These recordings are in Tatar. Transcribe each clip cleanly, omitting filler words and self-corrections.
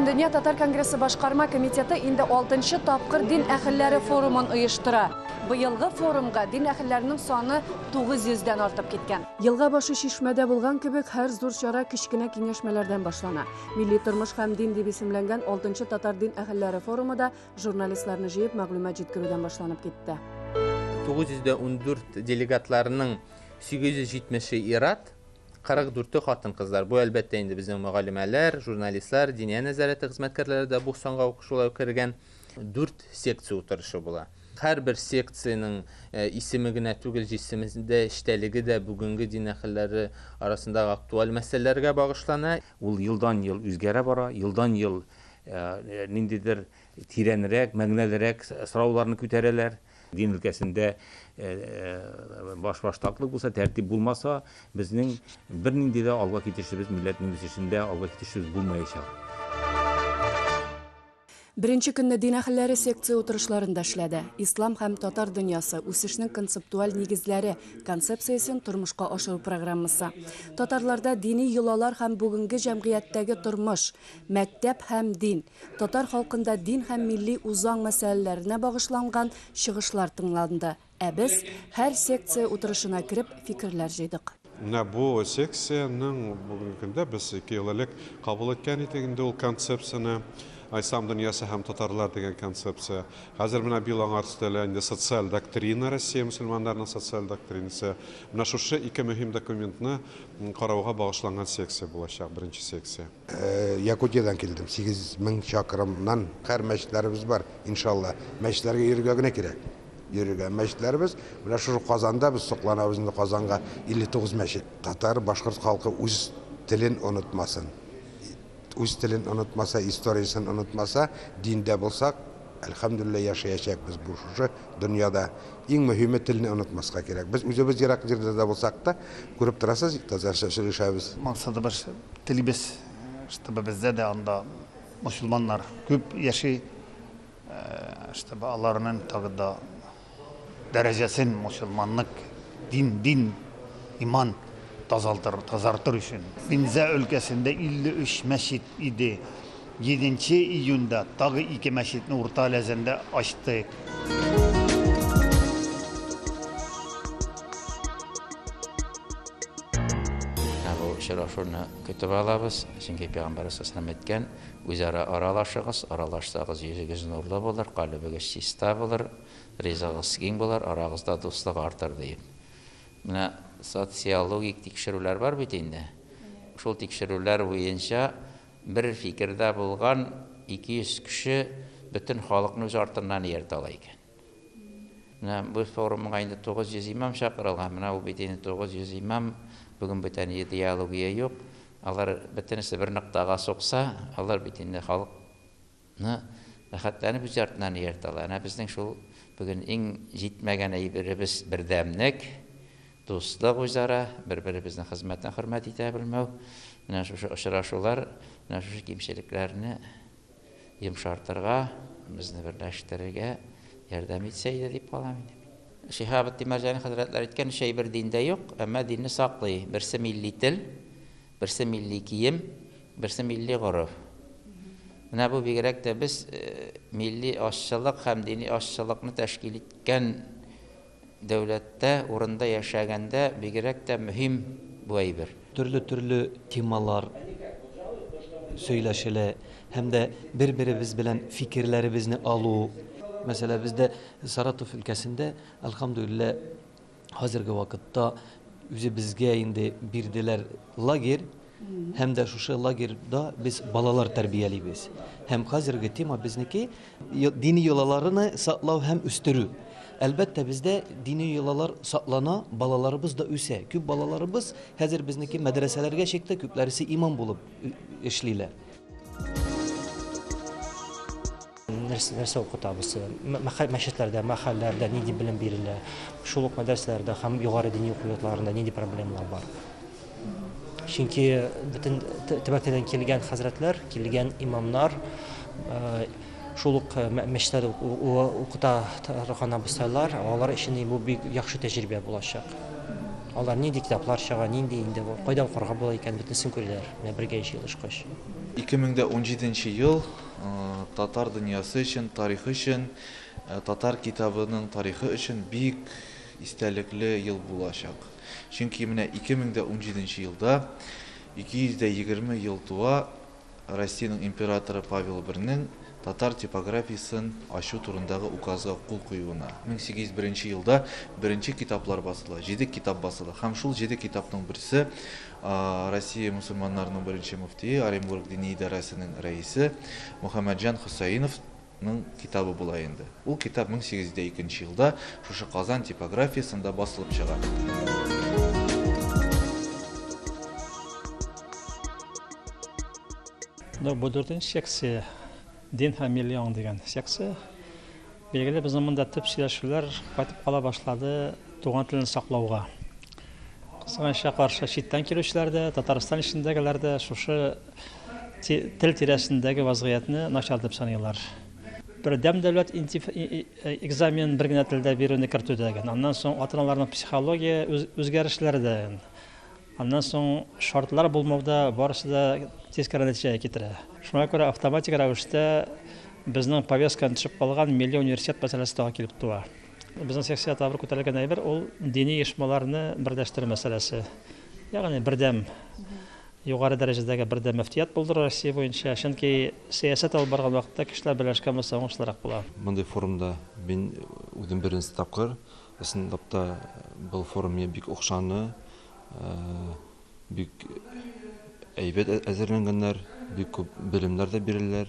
Бөтендөнья татар конгрессы башкарма комитеты инде алтынчы тапкыр дин әһелләре форумын оештыра. Быелгы форумга дин әһелләренең саны 900 дән артып киткән. Елга башы чишмәдә булган кебек, һәр зур чара кечкенә киңәшмәләрдән башлана. Милли тормыш һәм дин дип исемләнгән алтынчы татар дин әһелләре форумы да журналистларны җыеп мәгълүмат җиткерүдән башланып китте. 914 делегатларның 870-е ир-ат, 44-е хатын-кызлар. Бу, әлбәттә, инде безнең мөгаллимәләр, журналистлар, Диния нәзарәте хезмәткәрләре дә бу санга ук шулай ук кергән. Дүрт секция утырышы була. Һәрбер секциянең исеме генә түгел, җисеме дә, эчтәлеге дә бүгенге дин әһелләре арасындагы актуаль мәсьәләләргә багышлана. Ул елдан-ел үзгәрә бара, елдан-ел ниндидер тирәнрәк, мәгънәлерәк сорауларны күтәрәләр. Дин өлкәсендә башбаштаклык булса, тәртип булмаса, безнең бернинди дә алга китешебез, милләтнең үсешендә алга китешебез булмаячак. Беренче көнне дин әһелләре секция утырышларында эшләде. Ислам һәм татар дөньясы, үсешнең концептуаль нигезләре концепциясен тормышка ашыру программасы. Татарларда дини йолалар һәм бүгенге җәмгыятьтәге тормыш, мәктәп һәм дин, татар халкында дин һәм милли үзаң мәсьәләләренә багышланган чыгышлар тыңланды. Ә без һәр секция утырышына кереп фикерләр җыйдык. Менә бу секциянең бүгенге көндә без 2 ел элек кабул иткән идек инде ул концепцияне, Ислам дөньясы һәм татарлар дигән концепция. Хәзер менә быел аңа өстәлә инде социаль доктрина, Россия мөселманнарының социаль доктринасы. Менә шушы ике мөһим документны карауга багышланган секция булачак, беренче секция. Якутиядән килдем, 8000 чакрымнан. Һәр мәчетләребез бар, иншалла. Мәчетләргә йөрергә генә кирәк. Йөрергә мәчетләребез. Менә шушы Казанда без сокланабыз инде, Казанга 59 мәчет. Татар, башкорт халкы үз телен онытмасын. Үз телен онытмаса, историясен онытмаса, диндә булсак, әлхәмдүлилләһ яшәячәкбез бу шушы дөньяда. Иң мөһиме телне онытмаска кирәк. Без үзебез ерак җирдә дә булсак та, күреп торасыз, татарча сөйләшәбез. Максатыбыз телибез, чтобы бездә дә анда мөселманнар күп яши, чтобы аларның тагы да дәрәҗәсен мөселманлык, дин, дин, иман тазартыр өчен. Пенза өлкәсендә 53 мәчет иде. 7 июньдә тагы 2 мәчетне Урта Әләзәндә ачтык. Бу очрашуны көтеп алабыз, чөнки Пәйгамбәр саллаллаһу алейһи ва сәлләм әйткән, үзара аралашыгыз, аралашсагыз йөзегез нурлы булыр, калебегез чиста булыр, ризыгыгыз киң булыр, арагызда дуслык артыр диеп. Менә социологик тикшерүләр бар бит инде. Шул тикшерүләр буенча бер фикердә булган 200 кеше бөтен халыкны үз артыннан ияртә ала икән. Менә бу форумга инде 900 имам чакырылган. Менә ул бит инде 900 имам, бүген бүтән идеология юк. Алар бөтенесе бер ноктага сукса, алар бит инде халыкны рәхәтләнеп үз артыннан ияртә ала. Әнә безнең шул бүген иң җитмәгән әйберебез бердәмлек, дуслык үзара, бер-беребезнең хезмәтен хөрмәт итә белмәү. Менә шушы очрашулар, менә шушы кимчелекләрне йомшартырга, безне берләштерергә ярдәм итсә иде дип калам инде. Шиһабетдин Мәрҗани хәзрәтләре әйткән өч әйбер диндә юк, әмма динне саклый. Берсе милли тел, берсе милли кием, берсе милли горур. Менә бу бигрәк тә без милли азчылык һәм дини азчылыкны тәшкил иткән дәүләттә, урында яшәгәндә бигрәк тә мөһим бу әйбер. Төрле-төрле темалар сөйләшелә һәм дә бер-беребез белән фикерләребезне алу. Мәсәлән, бездә Саратов өлкәсендә, әлхәмдүлилләһ, хәзерге вакытта үзебезгә инде бирделәр лагерь, һәм дә шушы лагерьда без балалар тәрбиялибез. Һәм хәзерге тема безнеке дини йолаларны саклау һәм үстерү. Әлбәттә, бездә дини йолалар саклана, балаларыбыз да үсә. Күп балаларыбыз хәзер безнеке мәдрәсәләргә чыкты, күпләресе имам булып эшлиләр. Нәрсә укытабыз? Мәчетләрдә, мәхәлләрдә нинди белем бирелә? Шул ук мәдрәсәләрдә һәм югары дини уку йортларында нинди проблемалар бар? Чөнки бөтен төбәкләрдән килгән хәзрәтләр, килгән имамнар, шул ук мәчетләрдә укыта торган абыстайлар, алар өчен бу бик яхшы тәҗрибә булачак. Алар нинди китаплар чыга, нинди инде кайда укырга була икән, бөтенесен күрәләр, менә бергә җыелышкач. 2017 ел татар дөньясы өчен, тарихы өчен, татар китабының тарихы өчен бик истәлекле ел булачак. Чөнки менә 2017 елда 220 ел туа Россиянең императоры Павел I-нең татар типографиясен ачу турындагы указга кул куюына. 1801 елда беренче китаплар басыла, 7 китап басыла. Һәм шул 7 китапның берсе Россия мусульманнарының беренче мөфтие, Оренбург дини идарәсенең рәисе Мөхәммәтҗан Хөсәеновның китабы була инде. Ул китап 1802 елда шушы Казан типографиясендә басылып чыга. Бу 4нче секция Дин һәм милли аң дигән секция. Билгеле, безнең монда төп сөйләшүләр кайтып кала башлады туган телне саклауга. Кызганычка каршы, читтән килүчеләр дә, Татарстан эчендәгеләр дә шушы тел тирәсендәге вазгыятьне начар дип саныйлар. Бердәм дәүләт экзамен бер генә телдә бирүне кертү дигән. Аннан соң ата-аналарның психология үзгәрешләре дә. Аннан соң шартлар булмауда барысы да тискәре нәтиҗәгә китерә. Шуңа күрә автоматик рәвештә безнең повестканы төшеп калган милли университет мәсьәләсе тагы килеп туа. Безнең секция тагы бер күтәрелгән әйбер ул дини оешмаларны берләштерү мәсьәләсе. Ягъни бердәм югары дәрәҗәдәге бердәм мөфтият булдыру Россия буенча, чөнки сәясәт алып барган вакытта кешеләр берләшкән булса уңышлырак була. Мондый форумда мин үзем беренче тапкыр, чынлап та был форум миңа бик охшаны, бик әйбәт әзерләнгәннәр, бик күп белемнәр дә бирәләр.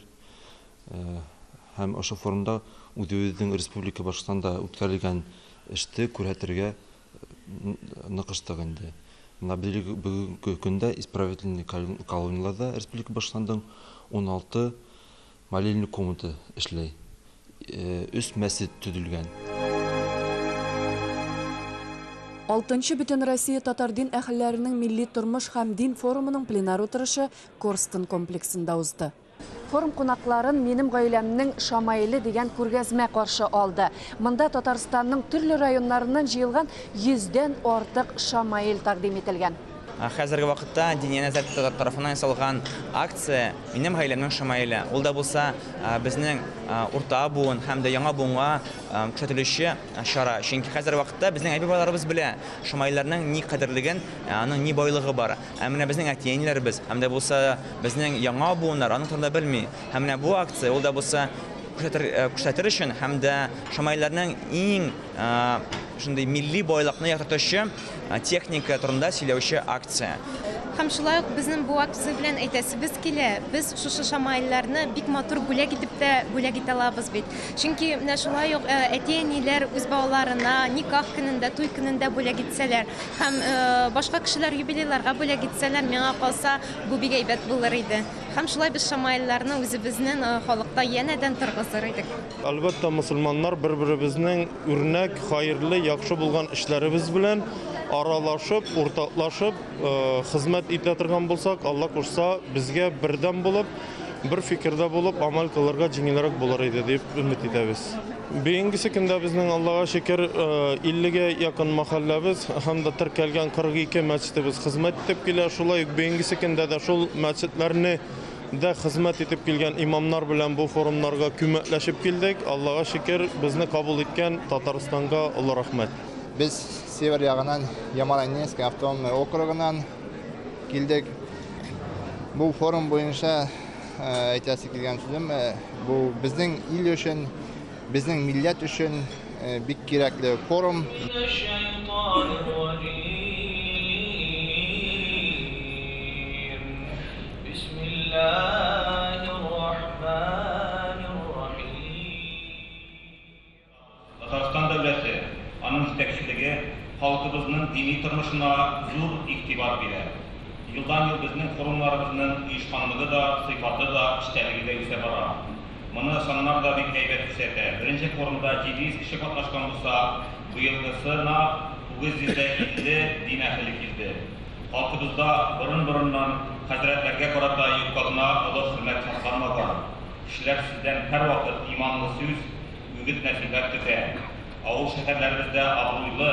Һәм ошо форумда үзебезнең республика Башкортстанда үткәрелгән эште күрһәтергә ныгыштык инде. Менә бүгенге көндә исправительный колонияларда республика Башкортстанның 16 молельный комната эшләй. 3 мәчет төзелгән. 6-нчы Бөтенроссия татар дин әһелләренең милли тормыш һәм дин форумының пленар утырышы Корстон комплексында узды. Форум кунакларын «Минем гаиләмнең шамаиле» дигән күргәзмә каршы алды. Монда Татарстанның төрле районнарыннан җыелган 100дән артык шамаил тәкъдим ителгән. Хәзерге вакытта Диния нәзарәте тарафыннан ясалган акция «Минем гаиләмнең шамаиле». Ул да булса безнең урта буын һәм дә яңа буынга күрсәтелүче чара. Чөнки хәзерге вакытта безнең әби-бабаларыбыз белә шамаилләрнең ни кадерлеген, аның ни байлыгы бар. Ә менә безнең әти-әниләребез һәм дә булса безнең яңа буыннар аның турында белми. Һәм менә бу акция ул да булса күрсәтер өчен һәм дә шамаилләрнең иң шундый милли байлыкны яктыртучы техника турында сөйләүче акция. Һәм шулай ук безнең бу акция белән әйтәсебез килә, без шушы шамаилләрне бик матур бүләк итеп тә бүләк итә алабыз бит. Чөнки менә шулай ук әти-әниләр үз балаларына никах көнендә, туй көнендә бүләк итсәләр һәм башка кешеләр юбилейларга бүләк итсәләр, миңа калса, бу бик әйбәт булыр иде. Һәм шулай без шамаилләрне үзебезнең халыкта янәдән торгызыр идек. Әлбәттә, мусульманнар бер-беребезнең үрнәк, хәерле, яхшы булган эшләребез белән аралашып, уртаклашып, хезмәт итә торган булсак, Алла кушса, безгә бердәм булып, бер фикердә булып, амал кылырга җиңелрәк булыр иде дип өмет итәбез. Бүгенгесе көндә безнең Аллага шөкер 50гә якын мәхәлләбез һәм дә теркәлгән 42 мәчетебез хезмәт итеп килә. Шулай ук бүгенгесе көндә дә шул мәчетләрне дә хезмәт итеп килгән имамнар белән бу форумнарга күмәкләшеп килдек. Аллага шөкер, безне кабул иткән Татарстанга олы рәхмәт. Без север ягыннан Ямало-Ненецкий автономный округыннан килдек. Бу форум буенча әйтәсе килгән сүзем, бу безнең ил өчен, безнең милләт өчен бик кирәкле форум. Татарстан дәүләте, аның җитәкчелеге халкыбызның дини тормышына зур игътибар бирә. Елдан-ел безнең форумнарыбызның оешканлыгы да, сыйфаты да, эчтәлеге дә үсә бара. Моны саннар да бик әйбәт күрсәтә. Беренче форумда 700 кеше катнашкан булса, быелгысына 950 дин әһеле килде. Халкыбызда борын-борыннан хәзрәтләргә карата юкка гына олы хөрмәт сакланмаган. Кешеләр сездән һәрвакыт иманлы сүз, үгет нәсыйхәт көтә. Авыл шәһәрләребездә абруйлы,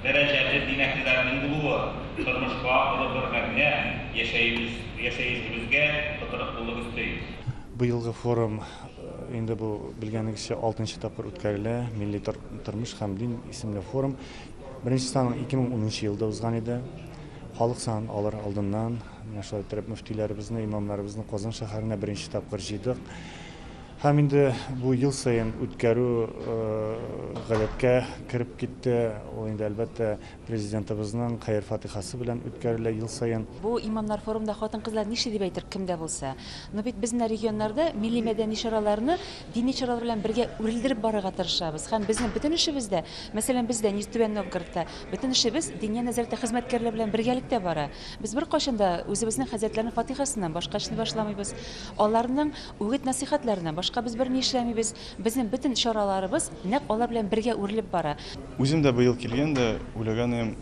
дәрәҗәле дин әһелләренең булуы тормышка олы бер мәгънә, яшәеш Яшәешебезгә тотрыклылык өсти. Быелгы форум инде бу, белгәнегезчә, алтынчы тапкыр үткәрелә. Милли тормыш һәм дин исемле форум. Беренче санын 2010 елда узган иде. Халык санын алыр алдыннан менә шулай иттереп мөфтиләребезне, имамнарыбызны Казан шәһәренә беренче тапкыр җыйдык. Һәм инде бу ел саен үткәрү гадәткә кереп китте. Ул инде, әлбәттә, Президентыбызның хәер-фатихасы белән үткәрелә ел саен. Бу имамнар форумында хатын-кызлар нишли дип әйтер кем дә булса. Но бит без менә регионнарда милли мәдәни чараларны дини чаралар белән бергә үрелдереп барырга тырышабыз. Һәм безнең бөтен эшебез дә, мәсәлән, бездә, Түбән Новгородта, бөтен эшебез Диния нәзарәте хезмәткәрләре белән бергәлектә бара. Без беркайчан да үзебезнең хәзрәтләрнең фатихасыннан башка эшне башламыйбыз. Аларның үгет-нәсыйхәтләреннән башка без берни эшләмибез. Безнең бөтен чараларыбыз нәкъ алар белән бергә үрелеп бара. Үзем дә быел килгән дә уйлаган идем,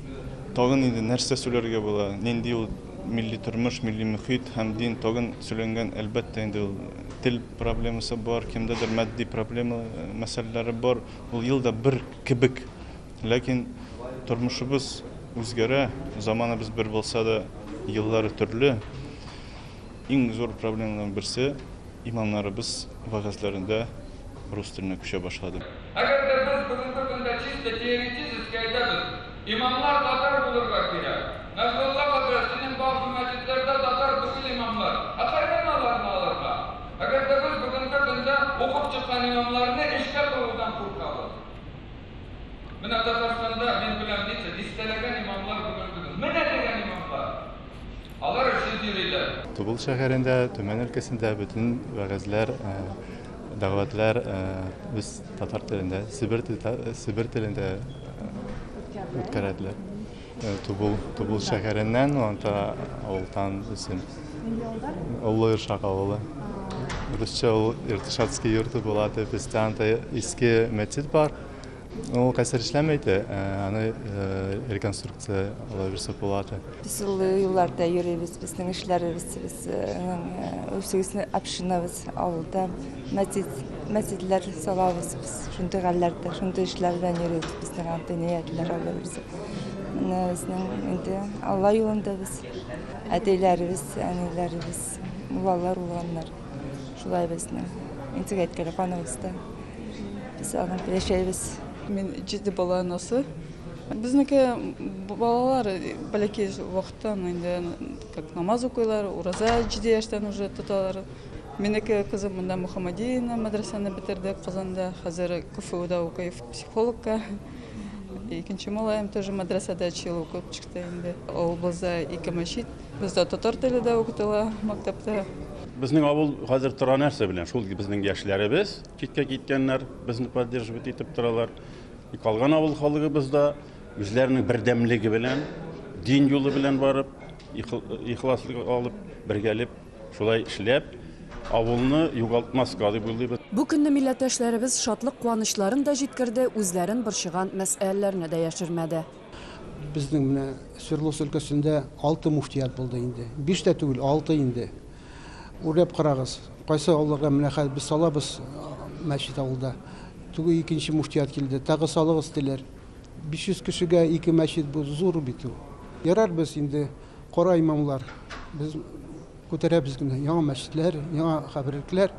тагын инде нәрсә сөйләргә була, нинди ул милли тормыш, милли мөхит һәм дин тагын сөйләнгән, әлбәттә инде ул тел проблемасы бар, кемдәдер матди проблема мәсьәләләре бар, ул ел да бер кебек. Ләкин тормышыбыз үзгәрә, заманыбыз бер булса да, еллары төрле. Иң зур проблемаларның берсе, имамнарыбыз вәгазьләрендә рус теленә күчә башлады. Әгәр дә без бүгенге көндә чисто теоретически әйтәбез, имамнар татар булырга кирәк. Насрулла хәзрәт, синең базы мәчетләрдә татар түгел имамнар. Ә кайдан аларны алырга? Әгәр дә без бүгенге көндә укып чыккан имамнарны эшкә куюдан куркабыз. Менә Татарстанда, мин беләм ничә, дистәләгән имамнар бүгенге көн. Менә дигән имамнар! Алар эшсез йөриләр. Тубыл шәһәрендә, Төмән өлкәсендә бөтен вәгазьләр, дәгъватлар үз татар телендә, себер себер телендә үткәрәделәр. Тубыл, Тубыл шәһәреннән, анда авылдан үзем. Нинди авылдан? Олы Ершак авылы. Русча ул Иртышатский йорты була, бездә анда иске мәчет бар. Ул хәзер эшләмәй дә, аны реконструкция ала бирсә була. Без олы юлларда йөрибез, безнең эшләребез, безнең үзебезнең общинабыз авылда мәчет, мәчетләр салабыз без шундый хәлләрдә, шундый эшләр белән йөрибез, безнең андый ниятләр алла бирсә. Менә безнең инде Алла юлында без, әтиләребез, әниләребез, муллалар булганнар. Шулай безнең ничек әйткәле каныбызда. Без аның яшәйбез. Мин җиде бала анасы. Безнеке балалар бәләкәй вакыттан инде как намаз укыйлар, ураза 7 яшьтән уже тоталар. Минеке кызым монда Мухаммадиевна мәдрәсәне бетерде Казанда, хәзер КФУда укый психологка. Икенче малаем тоже мәдрәсәдә өч ел укып чыкты инде. Авылыбызда ике мәчет, бездә татар теле дә укытыла мәктәптә. Безнең авыл хәзер тора нәрсә белән? Шул безнең яшьләребез читкә киткәннәр, безне поддерживать итеп торалар. И калган авыл халыгыбыз да үзләренең бердәмлеге белән, дин юлы белән барып, ихласлык алып, бергәләп шулай эшләп, авылны югалтмаска дип уйлыйбыз. Бу көнне милләттәшләребез шатлык-куанычларын да җиткерде, үзләрен борчыган мәсьәләләрне дә яшермәде. Безнең менә Свердловск өлкәсендә алты муфтият булды инде. Биш тә түгел, алты инде. Уйлап карагыз, кайсы авылларга менә хәзер без салабыз мәчет авылда. Түге икенче муфтият килде, тагы салыгыз диләр. 500 кешегә ике мәчет бу зур бит ул. Ярар без инде кара имамлар, без күтәрәбез генә яңа мәчетләр, яңа каберлекләр,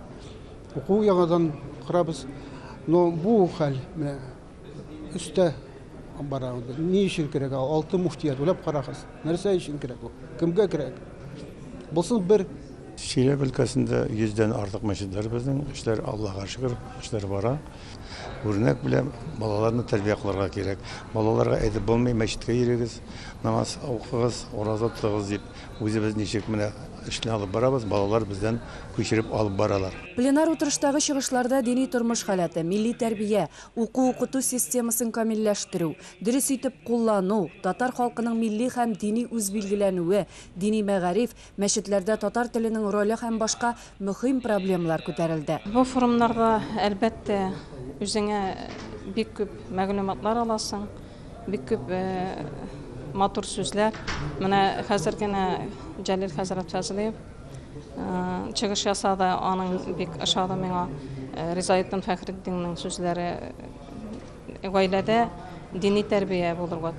уку яңадан корабыз. Но бу хәл менә өстә бара. Ни өчен кирәк? Алты муфтият, уйлап карагыз. Нәрсә өчен кирәк ул? Кемгә кирәк? Булсын бер. Чиләбе өлкәсендә йөздән артык мәчетләр безнең, эшләр Аллага шөкер, эшләр бара. Үрнәк белән балаларны тәрбия кылырга кирәк. Балаларга әйтеп булмый, мәчеткә йөрегез, намаз укыгыз, ураза тотыгыз дип. Үзебез ничек менә эшне алып барабыз, балалар бездән күчереп алып баралар. Пленар утырыштагы чыгышларда дини тормыш халәте, милли тәрбия, уку-укыту системасын камилләштерү, дөрес итеп куллану, татар халкының милли һәм дини үзбилгеләнүе, дини мәгариф, мәчетләрдә татар теленең роле һәм башка мөһим проблемалар күтәрелде. Бу форумнарда, әлбәттә, үзеңә бик күп мәгълүматлар аласың, бик күп матур сүзләр. Менә хәзер генә Җәлил хәзрәт Фәзлиев чыгыш ясады, аның бик ошады миңа. Ризаэтдин Фәхретдиннең сүзләре гаиләдә дини тәрбия булырга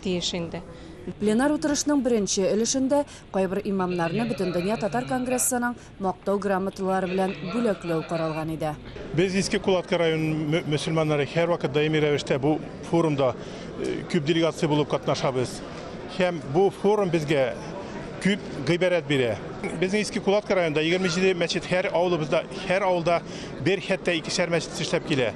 тиеш инде. Пленар утырышның беренче өлешендә кайбер имамнарны Бөтендөнья татар конгрессының Мактау грамоталары белән бүләкләү каралган иде. Без Иске Кулатка районы мөселманнары һәрвакыт даими рәвештә бу форумда күп делегация булып катнашабыз. Һәм бу форум безгә күп гыйбарәт бирә. Безнең Иске Кулатка районында 27 мәчет һәр авылыбызда, һәр авылда бер хәтта икешәр мәчет эшләп килә.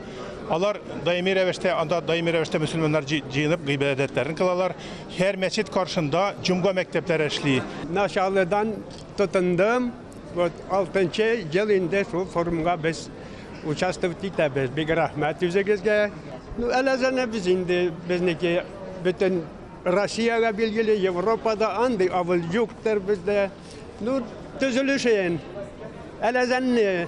Алар даими рәвештә, анда даими рәвештә мөселманнар җыенып гыйбадәтләрен кылалар. Һәр мәчет каршында җомга мәктәпләре эшли. Началыдан тотындым. Вот 6 ел инде шул форумга без участвовать итәбез. Бик рәхмәт үзегезгә. Ну, әләзәне без инде безнеке бөтен Россиягә билгеле, Европада андый авыл юктыр бездә. Ну, төзелешен әләзәнне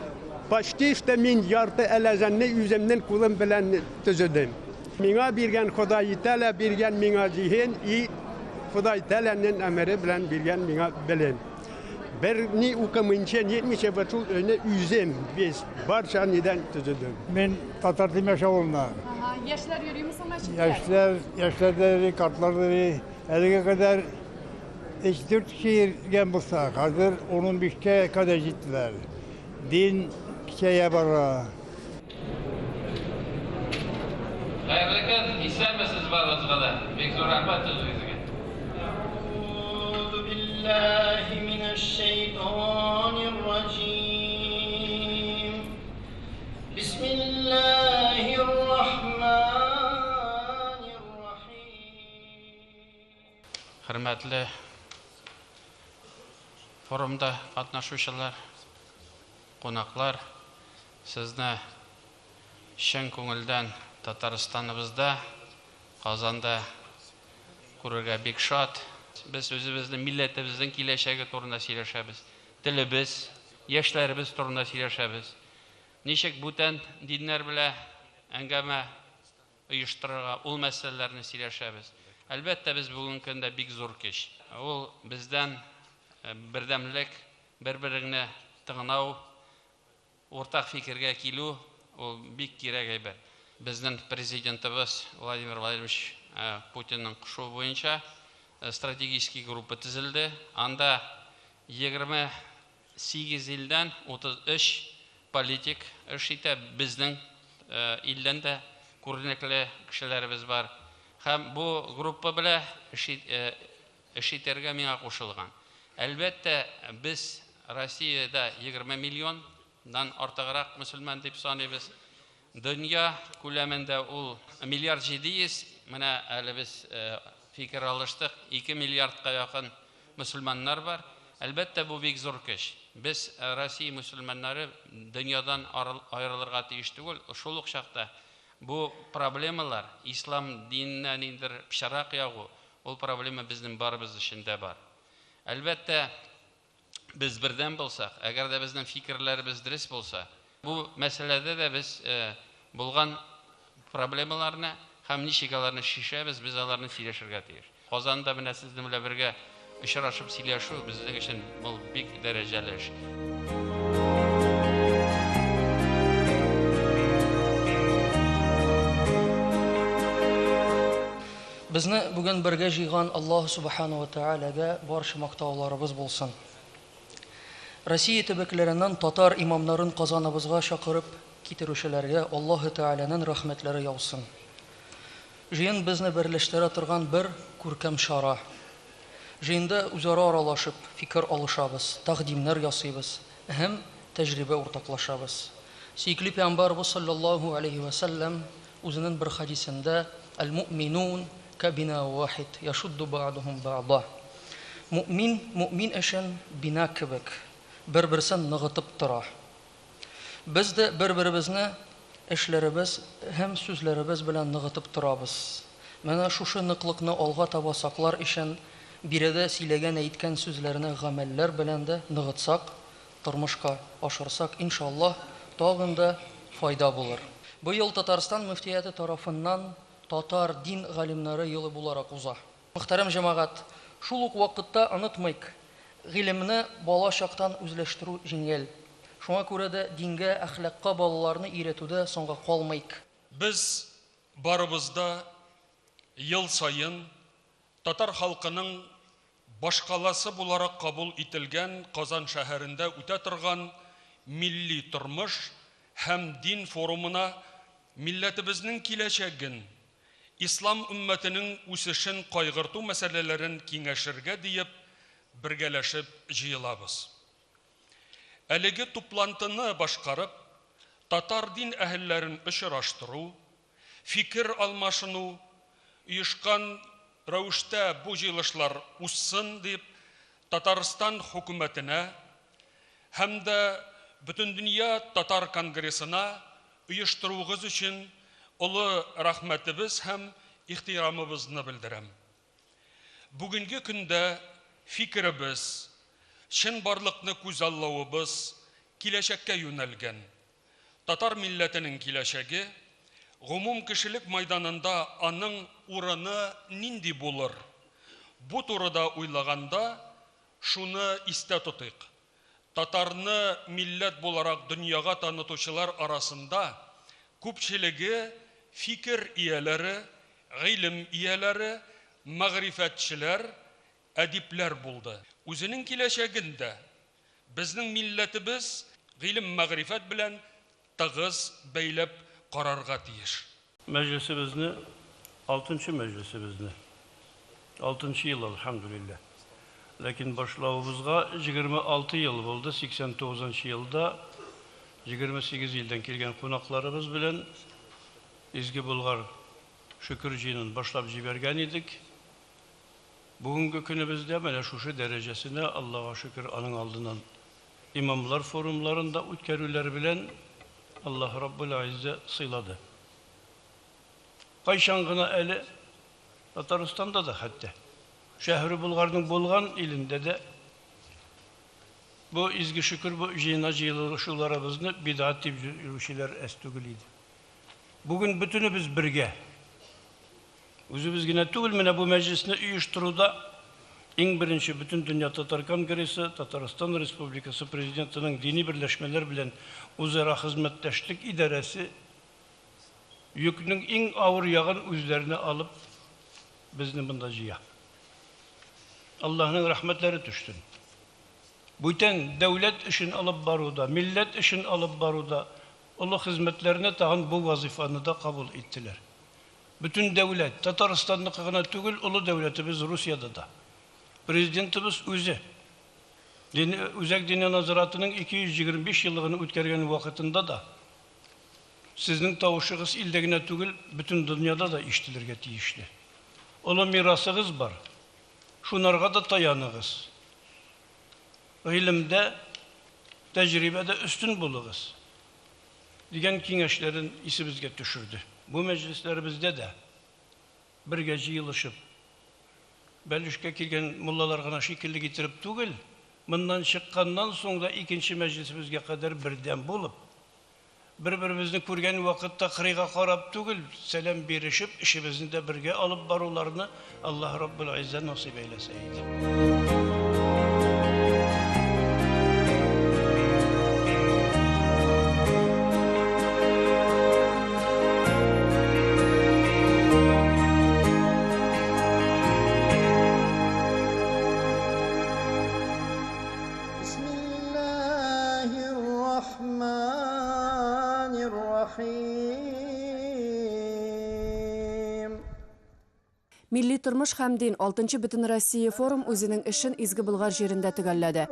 почти что мин ярты әләзәнне үземнең кулым белән төзедем. Миңа биргән Ходай Тәгалә биргән миңа зиһен и Ходай Тәгаләнең әмере белән биргән миңа белем. Бер ни укымынча, нитмичә бер шул өйне үзем без барча нидән төзедем. Мин Татар Тимәш авылыннан. Яшьләр йөриме соң мәчеткә? Яшьләр, яшьләр дә йөри, картлар да йөри. Әлегә кадәр 3-4 кеше йөргән булса, хәзер 10-15кә кадәр җиттеләр. Дин кичәя бара. Хәерле көн, исәнмесез барыгызга да. Бик зур рәхмәт үзегезгә. أعوذ بالله من الشيطان الرجيم بسم الله الرحمن Хөрмәтле форумда катнашучылар, кунаклар, сезне чын күңелдән Татарстаныбызда, Казанда күрергә бик шат. Без үзебезнең милләтебезнең киләчәге турында сөйләшәбез. Телебез, яшьләребез турында сөйләшәбез. Ничек бүтән диннәр белән әңгәмә оештырырга, ул мәсьәләләрне сөйләшәбез. Әлбәттә, без бүгенге көндә бик зур көч. Ул бездән бердәмлек, бер-береңне тыңлау, уртак фикергә килү, ул бик кирәк әйбер. Безнең президентыбыз Владимир Владимирович Путинның кушуы буенча стратегический группа төзелде. Анда 28 илдән 33 политик эш итә. Безнең илдән дә күренекле кешеләребез бар. Һәм бу группа белән эш итәргә миңа кушылган. Әлбәттә, без Россиядә 20 миллионнан артыграк мөселман дип саныйбыз. Дөнья күләмендә ул миллиард 700, менә әле без фикер алыштык, 2 миллиардка якын мөселманнар бар. Әлбәттә, бу бик зур көч. Без Россия мөселманнары дөньядан аерылырга тиеш түгел. Шул ук чакта бу проблемалар, ислам диненә ниндидер пычрак ягу, ул проблема безнең барыбыз өчен дә бар. Әлбәттә, без бердәм булсак, әгәр дә безнең фикерләребез дөрес булса, бу мәсьәләдә дә без булган проблемаларны һәм ничек аларны чишәбез, без аларны сөйләшергә тиеш. Казанда менә сезнең белән бергә очрашып сөйләшү безнең өчен ул бик дәрәҗәле эш. Безне бүген бергә җыйган Аллаһ Субхану ва Таалагә барча мактауларыбыз булсын. Россия төбәкләреннән татар имамнарын Казаныбызга чакырып китерүчеләргә Аллаһ Тааляның рәхмәтләре яусын. Җыен безне берләштерә торган бер күркәм чара. Җыенда үзара аралашып, фикер алышабыз, тәкъдимнәр ясыйбыз һәм тәҗрибә уртаклашабыз. Сөекле пәйгамбәрбез саллаллаһу алейхи ва саллям үзенең бер хадисендә «Әл-муъминун кабина вахид, яшудду ба'духум ба'да». Муъмин, муъмин өчен бина кебек, бер-берсен ныгытып тора. Без дә бер-беребезне эшләребез һәм сүзләребез белән ныгытып торабыз. Менә шушы ныклыкны алга таба саклар өчен биредә сөйләгән әйткән сүзләрне гамәлләр белән дә ныгытсак, тормышка ашырсак, иншаллаһ, тагын да файда булыр. Быел Татарстан мөфтияте тарафыннан татар дин галимнәре елы буларак уза. Мөхтәрәм җәмәгать, шул ук вакытта онытмыйк, гыйлемне бала чактан үзләштерү җиңел. Шуңа күрә дә дингә, әхлакка балаларны өйрәтүдә соңга калмыйк. Без барыбыз да ел саен Татар халкының башкаласы буларак кабул ителгән Казан шәһәрендә үтә торган милли тормыш һәм дин форумына милләтебезнең киләчәген, ислам өммәтенең үсешен кайгырту мәсьәләләрен киңәшергә диеп бергәләшеп җыелабыз. Әлеге туплантыны башкарып, татар дин әһелләрен очраштыру, фикер алмашыну, оешкан рәвештә бу җыелышлар узсын дип, Татарстан хөкүмәтенә һәм дә Бөтендөнья татар конгрессына оештыруыгыз өчен олы рәхмәтебез һәм ихтирамыбызны белдерәм. Бүгенге көндә фикеребез, чынбарлыкны күзаллавыбыз киләчәккә юнәлгән. Татар милләтенең киләчәге, гомумкешелек майданында аның урыны нинди булыр? Бу турыда уйлаганда, шуны истә тотыйк, татарны милләт буларак дөньяга танытучылар арасында күпчелеге фикер ияләре, гыйлем ияләре, мәгърифәтчеләр, әдипләр булды. Үзенең киләчәген дә безнең милләтебез гыйлем-мәгърифәт белән тыгыз бәйләп карарга тиеш. Мәҗлесебезне, алтынчы мәҗлесебезне, алтынчы ел, әлхәмдүлилләһ. Ләкин башлавыбызга 26 ел булды, 89 нчы елда 28 илдән килгән кунакларыбыз белән Изге Болгар шөкер җыенын башлап җибәргән идек. Бүгенге көнебездә менә шушы дәрәҗәсенә, Аллага шөкер, аның алдыннан имамлар форумларын да үткәрүләр белән Аллаһ Раббул Гыйззә сыйлады. Кайчан гына әле Татарстанда да хәтта, шәһре Болгарның булган илендә дә бу изге шөкер бу җыена җыелышуларыбызны бидгать дип йөрүчеләр әз түгел иде. Бүген бөтенебез бергә. Үзебез генә түгел, менә бу мәҗлесне оештыруда иң беренче Бөтендөнья татар конгрессы, Татарстан Республикасы Президентының дини берләшмәләр белән үзара хезмәттәшлек идарәсе йөкнең иң авыр ягын үзләренә алып, безне монда җыя. Аллаһның рәхмәтләре төшсен. Бүтән дәүләт эшен алып баруда, милләт эшен алып баруда олы хезмәтләренә тагын бу вазыйфаны да кабул иттеләр. Бөтен дәүләт, Татарстанныкы гына түгел, олы дәүләтебез Русиядә дә. Президентыбыз үзе Дини, Үзәк Диния назаратының 225 еллыгын үткәргән вакытында да сезнең тавышыгыз илдә генә түгел, бөтен дөньяда да ишетелергә тиешле. Олы мирасыгыз бар. Шунарга да таяныгыз. Гыйлемдә, тәҗрибәдә өстен булыгыз. Дигән киңәшләрен исебезгә төшерде. Бу мәҗлесләребездә дә бергә җыелышып, бәлешкә килгән муллалар гына шикелле китереп түгел, моннан чыкканнан соң да икенче мәҗлесебезгә кадәр бердәм булып, бер-беребезне күргән вакытта кырыйга карап түгел, сәлам бирешеп, эшебезне дә бергә алып баруларны Аллаһ Раббул Гыйззә насыйп әйләсә иде. Милли тормыш һәм дин алтынчы Бөтенроссия форум үзенең эшен Изге Болгар җирендә төгәлләде.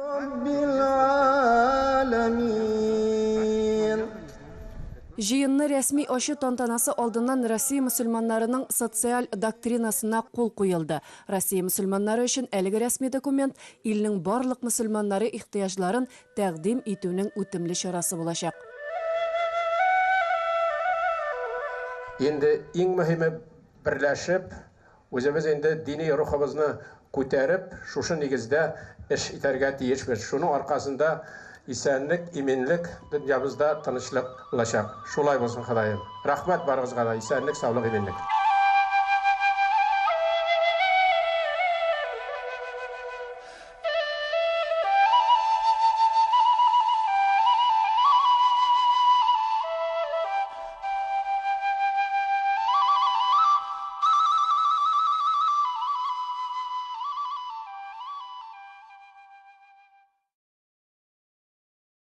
Җыенны рәсми ачу тантанасы алдыннан Россия мөселманнарының социаль доктринасына кул куелды. Россия мөселманнары өчен әлеге рәсми документ илнең барлык мөселманнары ихтыяҗларын тәкъдим итүнең үтемле чарасы булачак. Инде иң мөһиме берләшеп, үзебез инде дини рухыбызны күтәреп, шушы нигездә эш итәргә тиешбез. Шуның аркасында исәнлек, иминлек, дөньябызда тынычлык булачак. Шулай булсын, Ходаем. Рәхмәт барыгызга да, исәнлек, саулык, иминлек.